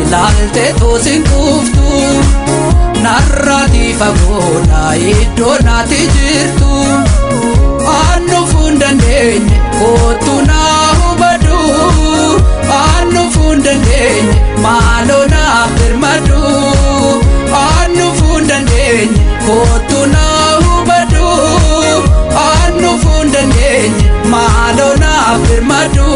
Laaltee toosin quuftu narraatii fagoodha iddoo naati jirtu aan dhufuu hin dandeenye kootu naa hubadhu aan dhufuu hin dandeenye maaloo naaf birmadhu aan dhufuu hin dandeenye kootu naa hubadhu aan dhufuu hin dandeenye maaloo naaf birmadhu.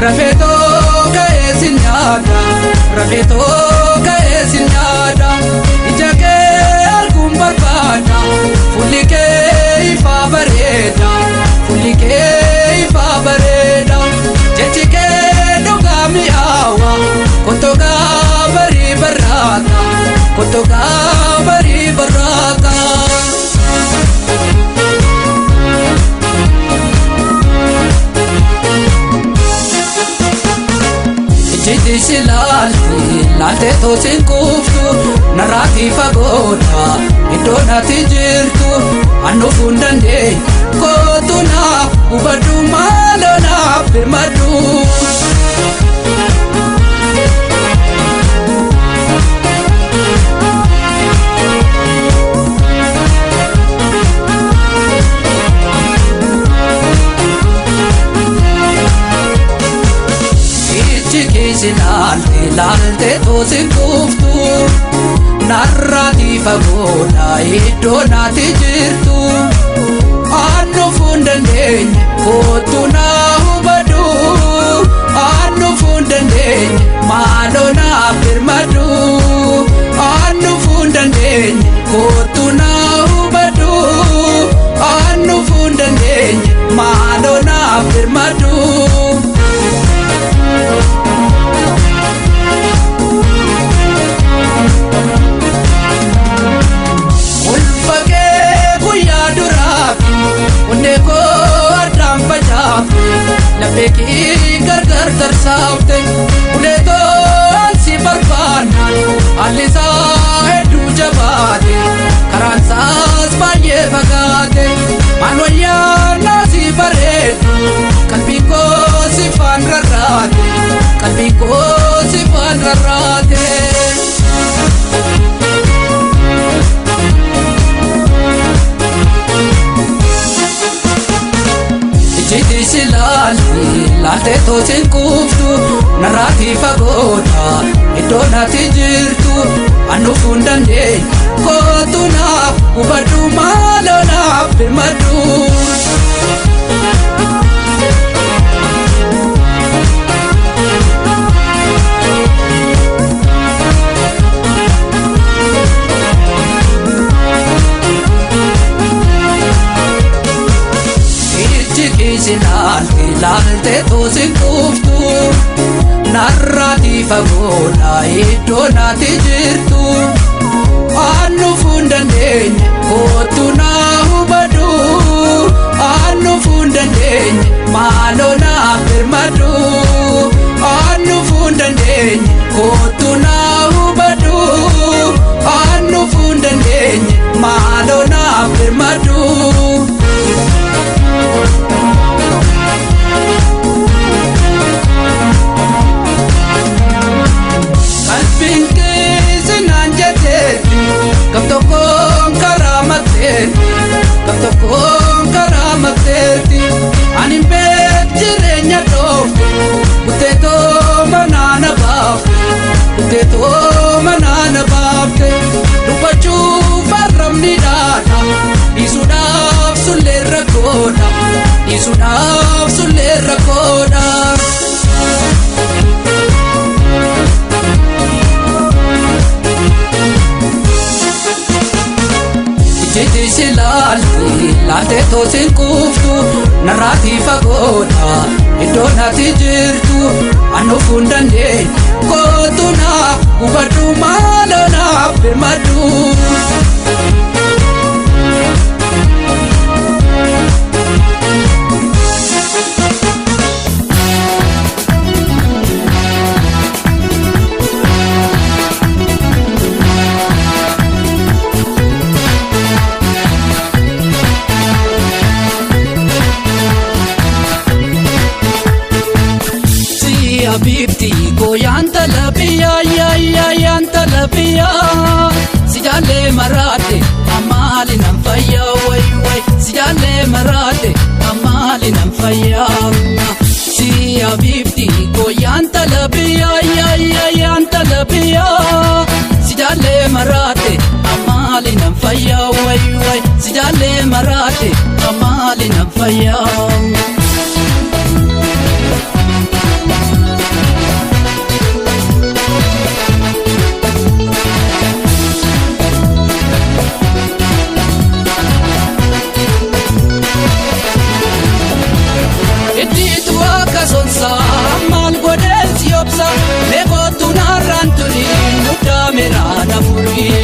Rafeetoo ka'ee si nyaata rafeetoo ka'ee si nyaata ija kee arguun barbaada fuulli kee ifaa bareeda fuulli kee ifaa bareeda jechi kee dhugaa mi'aawa kottogaa barii barraaka kottogaa barii barraaka. Ijji si laalti laaltee toosin quuftu narraatii fagoodha iddoo naati jirtu an dhufuu hin dandeenye kootu naaf hubadhu maaloo naaf birmadhu. Ijji laaltee laaltee toosin quuftu narraatii fagoodha iddoo naati jirtu aan dhufuu hin dandeenye kootu naa hubadhu aan dhufuu hin dandeenye maaloo naaf birmadhu aan dhufuu hin dandeenye kootu naa hubadhu aan dhufuu hin dandeenye maaloo naaf birmadhu. Onnee koo addaan facaafte laphee kee gargar tarsaafte uleetoon si barbaannaan haalli isaa hedduu jabaate karaan isaas baay'ee fagaate maal wayyaan si bareedu qalbiin koo si faan rarraate qalbiin koo si faan rarraate. Ijji si laalti laaltee toosin quuftu narraatii fagoodha iddoo naati jirtu an dhufuu hin dandeenye kootu naaf hubadhu maaloo naaf birmadhu. Ijji laalti laaltee toosin quuftu narraatii fagoodha iddoo naati jirtu aan dhufuu hin dandeenye kootu naa hubadhu aan dhufuu hin dandeenye maaloo naaf birmadhu aan dhufuu hin dandeenye kootu naa hubadhu aan dhufuu hin dandeenye maaloo naaf birmadhu. Qalbiin keessinaan jetteetti gam tokkoon karaa maqteetti gam tokkoon karaa maqteetti ani hin beek jireenya dhoofte murteetoo manaa na baafte murteetoo manaa na baafte dubbachuuf arrabni dhaadha dhiisuudhaaf sullee rakkoodha dhiisuudhaaf sullee rakkoodha. Ijji si laalti laaltee toosin quuftu narraatii fagoodha iddoo naati jirtu an dhufuu hin dandeenye kootu naaf hubadhu maaloo naaf birmadhu. Sijaalee maraate amaali nan fayyaa wayi wayi sijaalee maraate amaali nan fayyaa. Si habiibti gooyaan talabiyaa yaa yaa yaan talabiyaa sijaalee maraate amaali nan fayyaa wayi wayi sijaalee maraate amaali nan fayyaa. Iddiitu akka sonsaa maal godheen si obsa meeqootu naarraan turi muddaa meraana furii.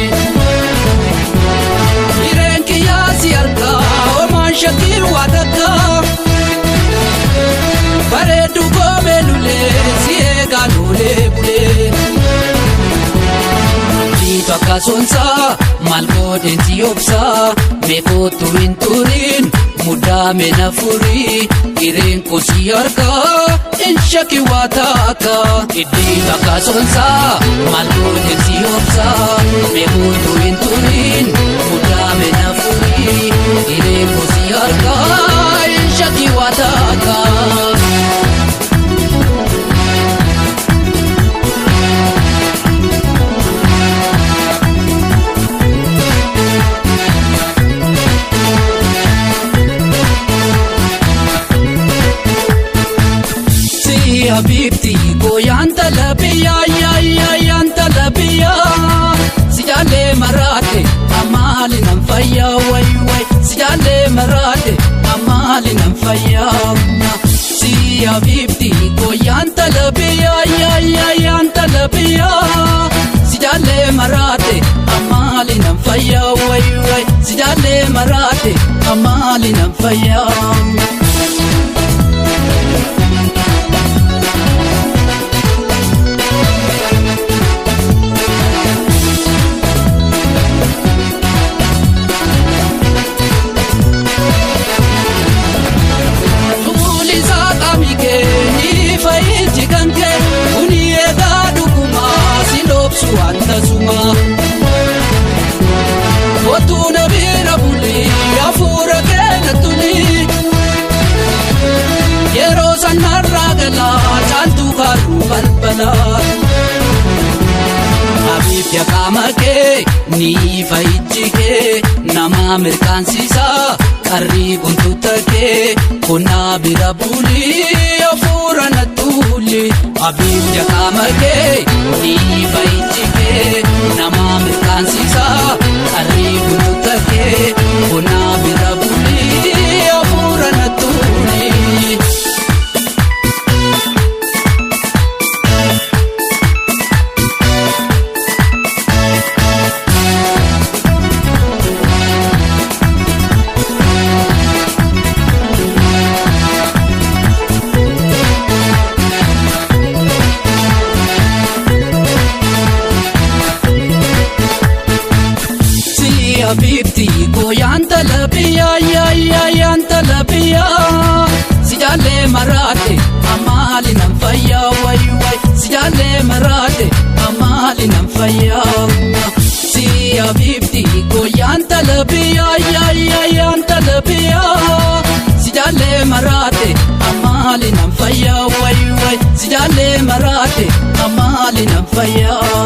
Hireen kiyyaa si argaa homaan shakkii waa takka. Bareedu goomee lulee si eegaa lulee bulee. Iddiitu akka sonsaa maal godheen si obsa meeqootu hin turiin muddaa meena furii. Hireen kosii harkaa inshaki waa taaka. Iddiitu akka sonsaa maal godheen si obsa meeqootu hin turiin muddaa meena furii. Hireen kosii harkaa inshaki waa taaka. Si habiibti gooyaan talabiyaa yaa yaa yaan talabiyaa sijaalee maraate amaali nan fayyaa wayi wayi sijaalee maraate amaali nan fayyaa. Si habiibti gooyaan talabiyaa yaa yaa yaan talabiyaa sijaalee maraate amaali nan fayyaa wayi wayi sijaalee maraate amaali nan fayyaa. Tuulisaa qaamni kee ni fayyiji kan kee kuni eegaa dhugumaa si dhoobsu waan tasumaa. Kottuu na bira bulii hafuura kee na tulii. Yeroo sanarraa galaa caaltuu kaaruu balbalaa. Habiibya qaama kee ni fayyiji kee nama mirkaansisaa qarrii guntuta kee konnaa bira bulii hafuura na tuuli. Habiibya qaama kee ni fayyiji kee nama mirkaansisaa qarrii guntuta kee konnaa bira bulii hafuura na tuuli. Si habiibti gooyaan talabiyaa yaa yaa yaan talabiyaa sijaalee maraate amaali nan fayyaa wayi wayi sijaalee maraate amaali nan fayyaa. Si habiibti gooyaan talabiyaa yaa yaa yaan talabiyaa sijaalee maraate amaali nan fayyaa wayi wayi sijaalee maraate amaali nan fayyaa.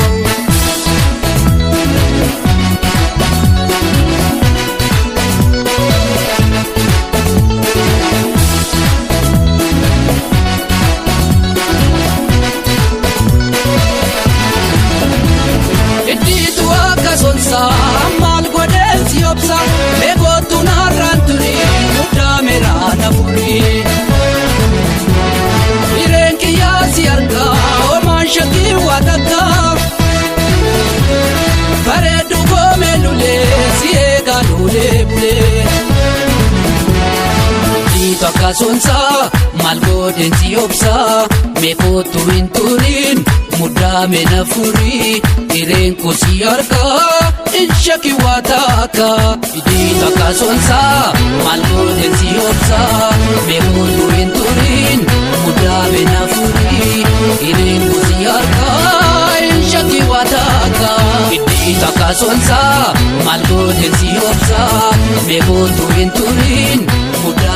Iddiitu akka sonsaa maal godheen si obsa meeqootu naarraan turi muddaa meraana furii. Hireen kiyyaa si argaa homaan shakkii waa takka. Bareedu goomee lulee si eegaa lulee bulee. Iddiitu akka sonsaa maal godheen si obsa meeqootu hin turiin muddaa meena furii. Hireen kosii harkaa inshaki waa taaka. Iddiitu akka sonsaa maal godheen si obsa meeqootu hin turiin muddaa meena furii. Hireen kosii harkaa inshaki waa taaka. Takka sonsaa maal gooteen si obsaa, mee kootu hin turin muddaa.